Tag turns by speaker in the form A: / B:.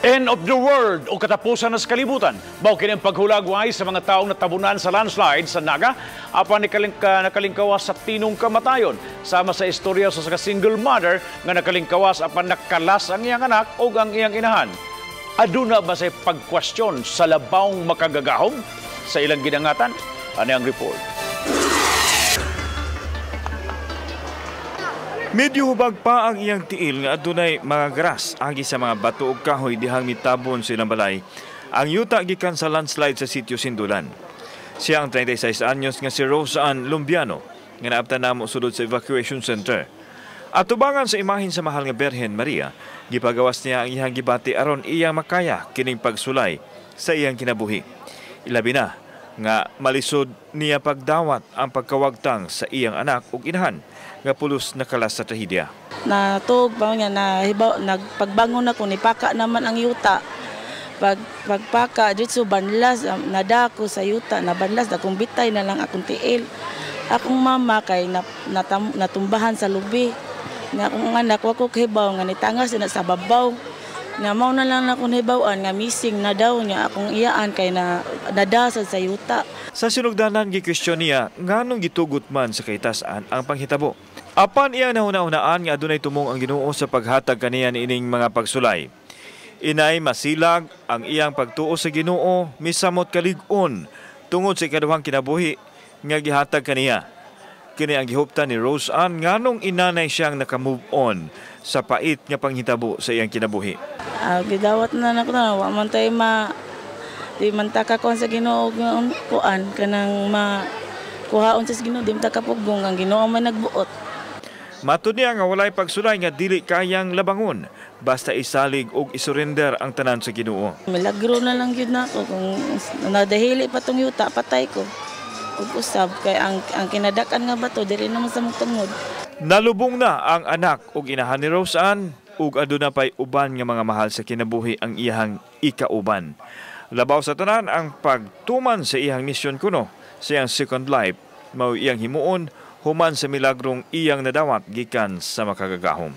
A: End of the world o katapusan na sa kalibutan. Mao kini ang paghulagway sa mga taong natabunan sa landslide sa Naga apan nakalingkawas sa tinong kamatayon. Sama sa istorya sa single mother nga nakalingkawas apan nakalas ang iyang anak o ang iyang inahan. Aduna ba sa pagkwestiyon sa labawng makagagahom sa ilang gidangatan? Ano ang report?
B: Medyo hubag pa ang iyang tiil nga adunay mga grass agi sa mga bato ug kahoy dihang mitabon sa ilang balay. Ang yuta gikan sa landslide sa sitio Sindulan. Siya ang 36 anyos nga si Rose Ann Lumbiano nga naabtan namo sulod sa evacuation center. Atubangan sa imahin sa mahal nga Berhen Maria, gipagawas niya ang iyang gibati aron iyang makaya kining pagsulay sa iyang kinabuhi. Ilabi na nga malisod niya pagdawat ang pagkawagtang sa iyang anak ug inahan nga pulos nakalas sa trahedya.
C: Natug pa nga nahibaw, nagpagbangon ako nipaka naman ang yuta. Pagpaka didto banlas nadako sa yuta, nabanlas akong bitay na lang akong tiil. Akong mama kay natumbahan sa lubi. Nga akong anak wa ko kahibaw nga nitangas na sa babaw. Nga mao na lang akong hibaw-an nga missing na daw niya akong iyaan kay na nadasad sa yuta.
B: Sa sinugdanan gikwestiyon niya nganong gitugot man sa kahitasan ang panghitabo. Apan iya nahuna-hunaan nga adunay tumong ang Ginoo sa paghatag kaniya niining mga pagsulay. Inay masilag ang iyang pagtuo sa Ginoo misamot kalig-on tungod sa ikaduhang kinabuhi nga gihatag kaniya. Kini ang gihuptan ni Rose Ann nganong inanay siyang naka-move on sa pait nga panghitabo sa iyang kinabuhi.
C: Gidawat na nako na wa man tay ma di man ta kakuan sa Ginoo kuan kanang ma kuhaon sa Ginoo, di man ta kapugong ang Ginoo man nagbuot.
B: Matud niya nga walay pagsulay nga dili kayang labangon basta isalig og isurrender ang tanan sa Ginoo.
C: Milagro na lang gyud nako kung nadahili pa tong yuta patay ko. Ug usab kay ang kinadak-an nga bato diri naman sa mong tungod.
B: Nalubong na ang anak ug inahan ni Rose Ann ug aduna pay uban nga mga mahal sa kinabuhi ang iyang ikauban. Labaw sa tanan ang pagtuman sa iyang misyon kuno sa iyang second life mao iyang himuon human sa milagrong iyang nadawat gikan sa makagagahom.